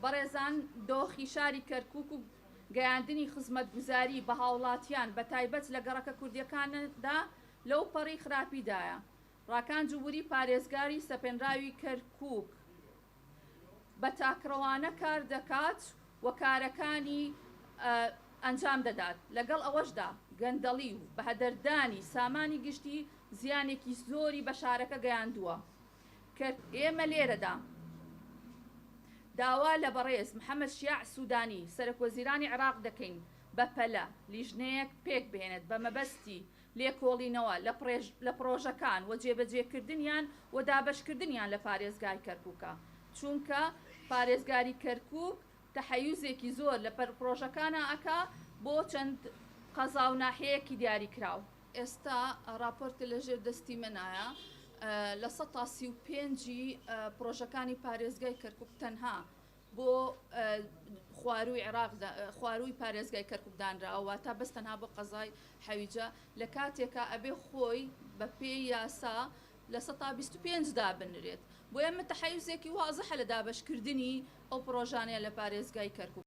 بەڕێزان دۆخی شاری کەرکوک و گەیاندنی خزمەتگوزاری بە هاوڵاتیان بە تایبەت لە گەڕەکە کوردیەکاندا لەوپەڕی خراپیدایە. ڕاکان جبوری پارێزگاری سەپێنراوی کەرکوک بە تاکڕەوانە کار دەکات و کارەکانی ئەنجام دەدات، لەگەڵ ئەوەشدا گەندەڵی و بەهەدەردانی سامانی گشتی زیانێکی زۆری بە شارەکە گەیاندووە. ئێمە لێرەدا داوا لە بەڕێز محەمەد شیاع سودانی سەرەکوەزیرانی عێراق دەکەین بەپەلە لیژنەیەک پێکبهێنێت بە مەبەستی لێکۆڵینەوە لە پڕۆژەکان و جێبەجێکردنیان و دابەشکردنیان لە پارێزگای کەرکوکە، چونکە پارێزگاری کەرکوک تەحەیوزێکی زۆر لە پڕۆژەکانا ئەکا بۆ چەند قەزا و ناحیەیەکی دیاریکراو. ئێستا ڕاپۆرتە لە ژێر دەستی منایە 35% ی پڕۆژەکانی پارێزگای کەرکوک تەنها بۆ خوارووی عێراق خوارووی پارێزگای کەرکوک دانراوە واتا بەس تەنها بۆ قەزای حەویجە لە کاتێکا ئەبێ خۆی بە پێی یاسا 25% دابنرێت بۆیە ئەمە تەحەیوزێکی وازحە لە دابەشکردنی ئەو پڕۆژانەیە لە پارێزگای کەرکوک.